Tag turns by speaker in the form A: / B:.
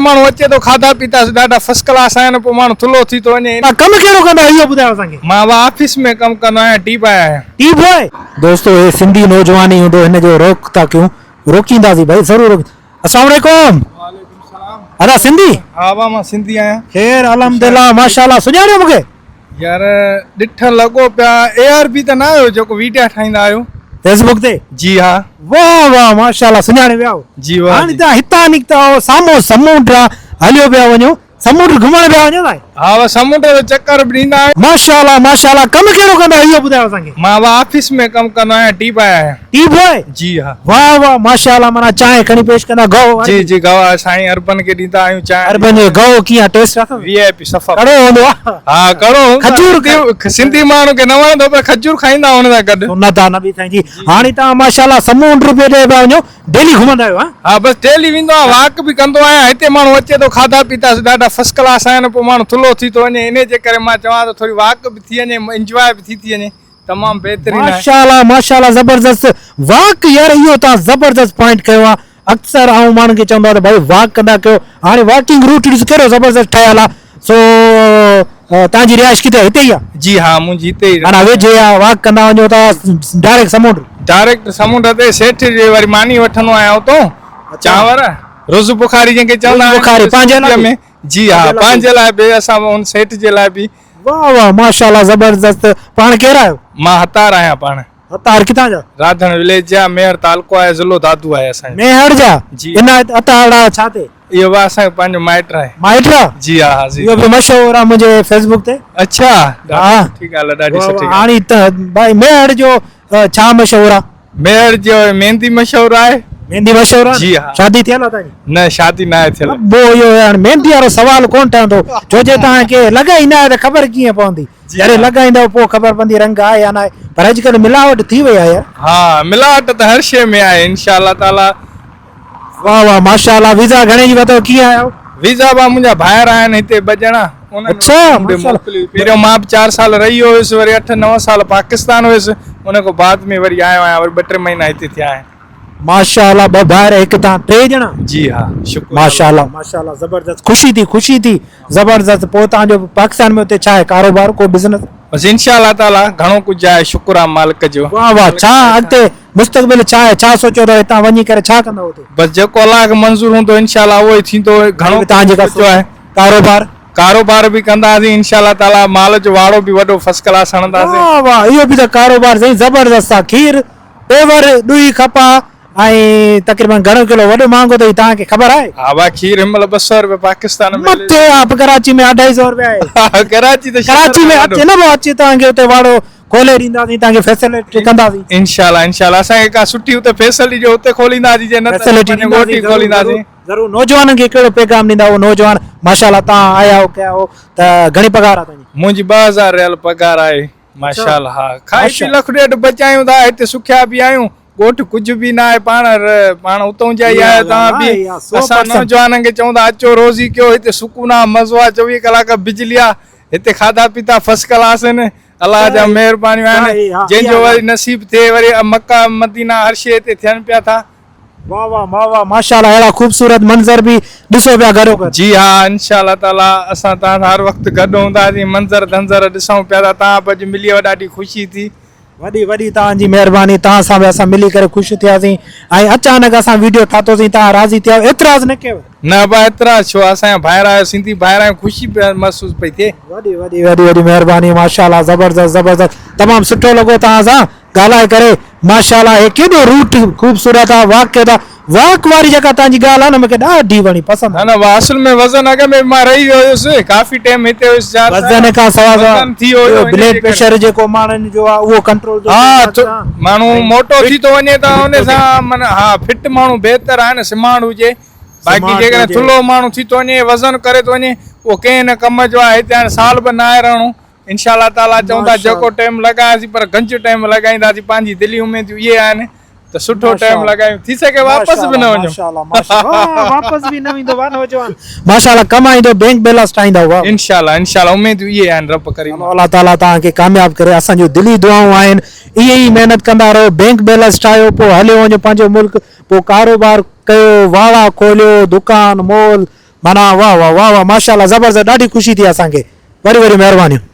A: ماڻهو اچي ٿو کاڌا پيتا سي ڏاڍا فرسٽ ڪلاس آهن پوء ماڻهو ٿلهو ٿي ٿو وڃي.
B: توهان ڪم ڪهڙو ڪندا آهيو اهو ٻڌايو اسان کي.
A: مان اها آفيس ۾ ڪم ڪندو آهيان ٽي باء آهيان.
B: Tea boy? دوستو هي سنڌي نوجوان ئي هوندو هن جو روڪ ٿا ڪيون روڪينداسين ڀائي ضرور روڪ السلام عليڪم.
A: وعليڪم السلام.
B: ادا سنڌي؟
A: ها با مان سنڌي آهيان.
B: خير الحمدلله ماشاءالله سڃاڻيو مونکي؟
A: يار ڏٺل لڳو پيا اي آر بي ته نه آهيو جيڪو ويڊيا ٺاهيندا آهيو.
B: فيس بڪ تي؟
A: جي ها.
B: واه واه ماشاءالله سڃاڻي ويا آهيو.
A: جي واه
B: هاڻي توهان هتان نڪتا آهيو سامهون سمونڊ آ هليو پيا وڃو سمونڊ گهمڻ پيا وڃو سائين.
A: ها وا سمونڊ جو چڪر به ڏيندا آهيون.
B: ماشاءالله ماشاءالله ڪم ڪهڙو ڪندا آهيو اهو ٻڌايو اسان کي.
A: مان وا آفيس ۾ ڪم ڪندو آهيان ٽي باء آهيان.
B: Tea boy?
A: جي ها.
B: واه واه ماشاءالله معنيٰ چانهه کڻي پيش ڪندا گهو
A: جي جي گهو سائين عربن کي ڏيندا آهيون چانهه.
B: عربن جو گهو ڪيئن ٽيسٽ اٿس؟
A: وي آء پي صفا
B: ڪڙو هوندو آ.
A: ها ڪڙو هوندو
B: کجور
A: سنڌي ماڻهو کي نه وڻندو پر کجور کائيندا هن سان گڏ.
B: سنت آ نبي سائين جي. هاڻي توهان ماشاءالله سمونڊ به ڏي پيا وڃو ڊيلي گهمندا آهيو ها.
A: ها بس ڊيلي ويندو آهيان واڪ به ڪندو آهيان هتي ماڻهو اچي ٿو کاڌا پيتا سي ڏاڍا فرسٽ ڪلاس آهن پوء ماڻهو ٿلهو ٿي ٿو وڃي انهي جي ڪري مان چوان ٿو ٿوري واڪ به ٿي وڃي انجواء به ٿي ٿي وڃي تمام بهترين آهي.
B: ماشاءالله ماشاءالله زبردست واڪ يار اهو توهان زبردست پوائنٽ ڪيو آ اڪثر آئون ماڻهن کي چوندو آهيان ته ڀائي واڪ ڪندا ڪيو هاڻي واڪنگ روٽ ڏس ڪهڙو زبردست ٺهيل آ سو توهان جي رهائش ڪٿي آ هتي ئي آ؟
A: جي ها منهنجي هتي ئي
B: معنيٰ ويجهي آ واڪ ڪندا وڃو ٿا ڊائريڪٽ سمنڊ.
A: ڊائريڪٽ سمنڊ تي سيٺ جي وري ماني وٺندو آهيان اتو چانور رز بخاري جنهن کي چوندا
B: آهن بخاري پنهنجي لاء
A: ۾ جي ها پنهنجي لاء به اسان ان سيٺ جي لاء به.
B: واه واه ماشاءالله زبردست پاڻ ڪير آهيو؟
A: مان هتار آهيان پاڻ.
B: هتار ڪٿان جا؟
A: راڌڻ وليج جا ميهڙ تعلقو آهي ضلعو دادو آهي اسان جو.
B: ميهڙ جا؟
A: جي.
B: عنايت عطاڙا ڇا تي؟
A: اهو به اسان جو پنهنجو مائٽ آهي.
B: مائٽ آ؟
A: جي ها ها جي.
B: اهو به مشهور آ منهنجي فيس بڪ تي.
A: اڇا ڏاڍي سٺي ڳالهه آ ڏاڍي سٺي ڳالهه.
B: هاڻي ته ڀائي ميهڙ جو ڇا مشهور آ؟
A: ميهڙ جو ميندي مشهور آهي.
B: ميندي مشهور آ؟
A: جي ها.
B: شادي ٿيل آ توهان جي؟
A: نه شادي نه آهي ٿيل.
B: ابو اهو هاڻي ميندي وارو سوال ڪونه ٺهندو ڇو جي توهان کي لڳائي نه آهي ته خبر ڪيئن پوندي. جڏهن لڳائيندؤ پوء خبر پوندي رنگ آهي يا ناهي پر اڄڪلهه ملاوٽ ٿي وئي آهي يار.
A: ها ملاوٽ ته هر شيء ۾ آهي انشاء الله تعالي.
B: واه واه ماشاء الله ويزا گهڻي جي ورتو ڪيئن آيا آهيو.
A: ويزا با منهنجا ڀائر آهن هتي ٻه ڄڻا انهن
B: اڇا
A: مون ڏي
B: ماشاء الله.
A: موڪلي پهريون مان به چار سال رهي ويو هيس وري اٺ نو سال پاڪستان هيس ان کان بعد ۾ وري آيو آهيان وري ٻه ٽي مهينا هتي ٿيا آهن.
B: ماشاء الله ٻه ڀائر هڪ تان ٽي ڄڻا.
A: جي ها شڪر
B: ماشاء الله ماشاء الله زبردست خوشي ٿي خوشي ٿي زبردست پوء تان جو پاڪستان ۾ اتي ڇا آهي ڪاروبار ڪو بزنس.
A: بس انشاء الله تعالي گهڻو ڪجهه آهي شڪر آهي مالڪ جو.
B: واه واه ڇا اڳتي مستقبل ڇا آهي ڇا سوچيو اٿو هتان وڃي ڪري ڇا ڪندؤ اتي.
A: بس جيڪو الله کي منظور هوندو انشاء الله اهو ئي ٿيندو گهڻو
B: تان جيڪا
A: سوچيو آهي
B: ڪاروبار.
A: ڪاروبار به ڪنداسين انشاء الله تعالي مال جو واڙو به وڏو فرسٽ ڪلاس هڻنداسين.
B: واه واه اهو به ته ڪاروبار سائين زبردست آهي کير پيور ڏوهي کپا ۽ تقريبن گهڻو ڪلو وڏو مهانگو اٿئي توهان کي خبر آهي؟
A: ها ڀاء کير هن مهل 200 روپيه پاڪستان ۾
B: مٿي آ ڪراچي ۾ اڍائي سئو روپيه آهي.
A: ڪراچي ته شهر
B: ڪراچي ۾
A: آهي
B: اچي
A: وڏو.
B: نه ڀاء اچي توهان کي اتي واڙو کولي ڏينداسين توهان کي فيسلٽي ڪنداسين.
A: انشاء الله انشاء الله اسان کي ڪا سٺي اتي فيسلٽي ڏيو اتي کولينداسين جي نه ته
B: فيسلٽي
A: پنهنجي ڳوٺ ئي
B: ڏينداسين ضرور
A: کولينداسين.
B: ضرور نوجوانن کي ڪهڙو پيغام ڏيندا اهو نوجوان ماشاء الله توهان آيا آهيو ڪيا آهيو ته گهڻي پگهار آهي توهان جي؟
A: منهنجي 2000 ريال پگهار آهي. ماشاء الله ها کائي پي لک ڏيڍ بچايون ٿا هتي سکيا به آهيون ڳوٺ ڪجهه به نه آهي پاڻ پاڻ اتون جا ئي آهيو توهان به اسان نوجوانن کي چئون ٿا اچو روزي ڪيو هتي سڪون آهي مزو آهي 24 ڪلاڪ بجلي آهي هتي کاڌا پيتا فرسٽ ڪلاس آهن الله جا مهربانيون آهن جنهن جو وري نصيب ٿئي وري مڪه مدينه هر شيء هتي ٿين پيا ٿا.
B: واه واه واه واه ماشاءالله اهڙا خوبصورت منظر به ڏسو پيا گڏو گڏ.
A: جي ها انشاء الله تعالي اسان توهان سان هر وقت گڏ هونداسين منظر ڌنظر ڏسون پيا ٿا توهان به اڄ ملي ويا ڏاڍي خوشي ٿي.
B: وڏي وڏي توهان جي مهرباني توهان سان به اسان ملي ڪري خوش ٿياسين ۽ اچانڪ اسان ويڊيو ٺاتوسين توهان راضي ٿيا اعتراض نه ڪيو.
A: نه ابا اعتراض ڇو اسان جا ڀائر آهيو سنڌي ڀائر آهيون خوشي محسوس پئي ٿئي.
B: وڏي وڏي وڏي وڏي مهرباني ماشاءالله زبردست زبردست تمام سٺو لڳو توهان سان ڳالهائي ڪري ماشاءالله هي ڪيڏو روٽ خوبصورت آ واڪ ڪيو ٿا واڪ واري جيڪا توهان جي ڳالهه آ نه مونکي ڏاڍي وڻي پسند
A: نه نه وا اصل ۾ وزن اڳ ۾ به مان رهي ويو هيس ڪافي ٽيم هتي هيس چار سال
B: وزن کان سوا
A: وزن ٿي ويو هيو
B: بليڊ پريشر جيڪو ماڻهن جو آ اهو ڪنٽرول ٿو
A: ها ماڻهو موٽو ٿي ٿو وڃي ته ان سان معنيٰ ها فٽ ماڻهو بهتر آهي نه سماڻ هجي باقي جيڪڏهن ٿلهو ماڻهو ٿي ٿو وڃي وزن ڪري ٿو وڃي اهو ڪنهن نه ڪم جو آهي هتي هاڻي سال به ناهي رهڻو انشاء الله تعالي چئون ٿا جيڪو ٽيم لڳاياسين پر گنج ٽيم لڳائينداسين پنهنجي دلي اميدون اهي آهن ته سٺو ٽيم لڳايون ٿي سگهي واپس به نه وڃون
B: واپس به نه ويندو واه نوجوان ماشاء الله ڪمائيندو بينڪ بيلنس ٺاهيندو واه
A: انشاء الله انشاء الله اميدون اهي آهن رب ڪريم
B: الله تعالي توهان کي ڪامياب ڪري اسان جون دلي دعائون آهن ائين ئي محنت ڪندا رهو بينڪ بيلنس ٺاهيو پوء هليو وڃو پنهنجو ملڪ پوء ڪاروبار ڪيو واڙا کوليو دڪان مول معنيٰ واه واه واه واه ماشاءالله زبردست ڏاڍي خوشي ٿي اسان کي وڏي وڏي مهربانيون.